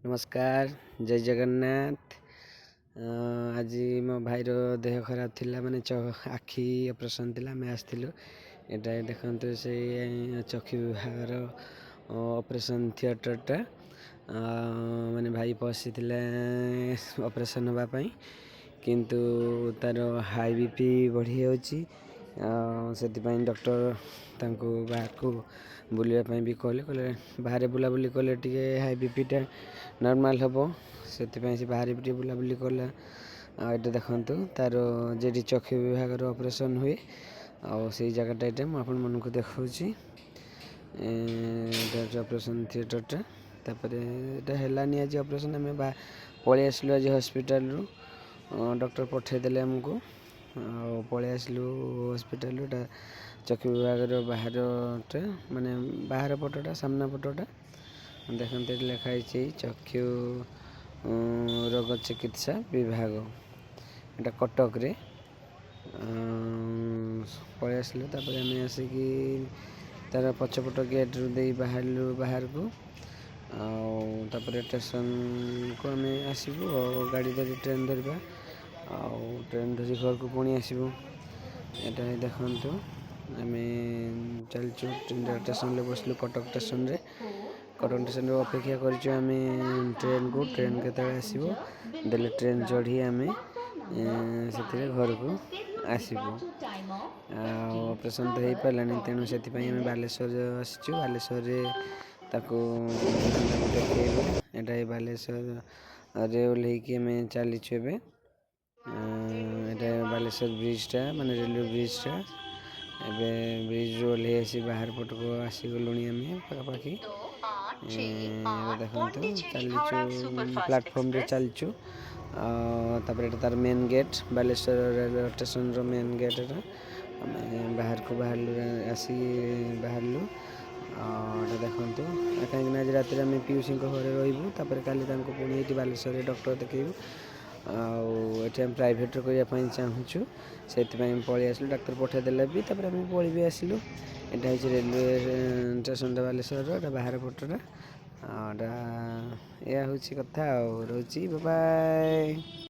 ନମସ୍କାର, ଜୟ ଜଗନ୍ନାଥ। ଆଜି ମୋ ଭାଇର ଦେହ ଖରାପ ଥିଲା, ମାନେ ଆଖି ଅପରେସନ୍ ଥିଲା, ଆମେ ଆସିଥିଲୁ। ଏଇଟା ଦେଖନ୍ତୁ, ସେଇ ଚକ୍ଷୁ ବିଭାଗର ଅପରେସନ୍ ଥିଏଟରଟା। ମାନେ ଭାଇ ପଶିଥିଲେ ଅପରେସନ୍ ହେବା ପାଇଁ, କିନ୍ତୁ ତାର ହାଇ ବିପି ବଢ଼ିଯାଉଛି। ସେଥିପାଇଁ ଡକ୍ଟର ତାଙ୍କୁ ବାହାରକୁ ବୁଲିବା ପାଇଁ ବି କହିଲେ। କହିଲେ ବାହାରେ ବୁଲାବୁଲି କଲେ ଟିକେ ହାଇ ବିପିଟା ନର୍ମାଲ୍ ହେବ। ସେଥିପାଇଁ ସେ ବାହାରେ ବି ଟିକେ ବୁଲାବୁଲି କଲା। ଆଉ ଏଇଟା ଦେଖନ୍ତୁ, ତାର ଯେଉଁଠି ଚକ୍ଷୁ ବିଭାଗର ଅପରେସନ୍ ହୁଏ, ଆଉ ସେଇ ଜାଗାଟା ଏଇଟା ମୁଁ ଆପଣମାନଙ୍କୁ ଦେଖାଉଛି। ଏଇଟା ହେଉଛି ଅପରେସନ୍ ଥିଏଟରଟା। ତାପରେ ଏଇଟା ହେଲାନି ଆଜି ଅପରେସନ୍, ଆମେ ପଳେଇ ଆସିଲୁ ଆଜି ହସ୍ପିଟାଲରୁ। ଡକ୍ଟର ପଠେଇଦେଲେ ଆମକୁ ଆଉ ପଳେଇ ଆସିଲୁ ହସ୍ପିଟାଲରୁ। ଏଇଟା ଚକ୍ଷୁ ବିଭାଗର ବାହାରଟା, ମାନେ ବାହାର ପଟଟା, ସାମ୍ନା ପଟଟା ଦେଖନ୍ତୁ। ଏଠି ଲେଖା ହେଇଛି ଚକ୍ଷୁ ରୋଗ ଚିକିତ୍ସା ବିଭାଗ। ଏଇଟା କଟକରେ। ପଳେଇ ଆସିଲୁ। ତାପରେ ଆମେ ଆସିକି ତାର ପଛପଟ ଗେଟ୍ରୁ ଦେଇ ବାହାରିଲୁ ବାହାରକୁ। ଆଉ ତାପରେ ଷ୍ଟେସନକୁ ଆମେ ଆସିବୁ ଆଉ ଗାଡ଼ି ଧରି ଟ୍ରେନ୍ ଧରିବା ଆଉ ଟ୍ରେନ୍ ଧରି ଘରକୁ ପୁଣି ଆସିବୁ। ଏଇଟା ଦେଖନ୍ତୁ, ଆମେ ଚାଲିଛୁ, ଷ୍ଟେସନରେ ବସିଲୁ, କଟକ ଷ୍ଟେସନରେ। କଟକ ଷ୍ଟେସନରେ ଅପେକ୍ଷା କରିଛୁ ଆମେ ଟ୍ରେନ୍କୁ। ଟ୍ରେନ୍ କେତେବେଳେ ଆସିବ ଦେଲେ ଟ୍ରେନ୍ ଚଢ଼ି ଆମେ ସେଥିରେ ଘରକୁ ଆସିବୁ। ଆଉ ଅପରେସନ୍ ତ ହେଇପାରିଲାନି, ତେଣୁ ସେଥିପାଇଁ ଆମେ ବାଲେଶ୍ୱର ଆସିଛୁ। ବାଲେଶ୍ୱରରେ ତାକୁ ଦେଖେଇବୁ। ଏଇଟା ଏଇ ବାଲେଶ୍ୱରରେ ଓହ୍ଲେଇକି ଆମେ ଚାଲିଛୁ ଏବେ। ଏଇଟା ବାଲେଶ୍ୱର ବ୍ରିଜଟା, ମାନେ ରେଲୱେ ବ୍ରିଜଟା। ଏବେ ବ୍ରିଜରୁ ଓହ୍ଲେଇ ଆସି ବାହାର ପଟକୁ ଆସିଗଲୁଣି ଆମେ ପାଖାପାଖି। ଦେଖନ୍ତୁ, ଚାଲିଛୁ, ପ୍ଲାଟଫର୍ମରେ ଚାଲିଛୁ। ଆଉ ତାପରେ ଏଇଟା ତାର ମେନ୍ ଗେଟ୍, ବାଲେଶ୍ୱର ରେଲୱେ ଷ୍ଟେସନର ମେନ୍ ଗେଟ୍ ଏଟା। ଆମେ ବାହାରକୁ ବାହାରିଲୁ, ଆସି ବାହାରିଲୁ। ଆଉ ଏଇଟା ଦେଖନ୍ତୁ, କାହିଁକିନା ଆଜି ରାତିରେ ଆମେ ପିଉସୀଙ୍କ ଘରେ ରହିବୁ। ତାପରେ କାଲି ତାଙ୍କୁ ପୁଣି ଏଇଠି ବାଲେଶ୍ୱରରେ ଡକ୍ଟର ଦେଖେଇବୁ। ଆଉ ଏଠି ଆମେ ପ୍ରାଇଭେଟ୍ରେ କରିବା ପାଇଁ ଚାହୁଁଛୁ, ସେଥିପାଇଁ ପଳେଇ ଆସିଲୁ। ଡାକ୍ତର ପଠେଇଦେଲେ ବି, ତାପରେ ଆମେ ପଳେଇ ବି ଆସିଲୁ। ଏଇଟା ହେଉଛି ରେଲୱେ ଷ୍ଟେସନଟା ବାଲେଶ୍ୱରର, ଏଇଟା ବାହାର ପଟଟା। ଆଉ ଏଇଟା ଏଇଆ ହେଉଛି କଥା। ଆଉ ରହୁଛି, ବାଏ।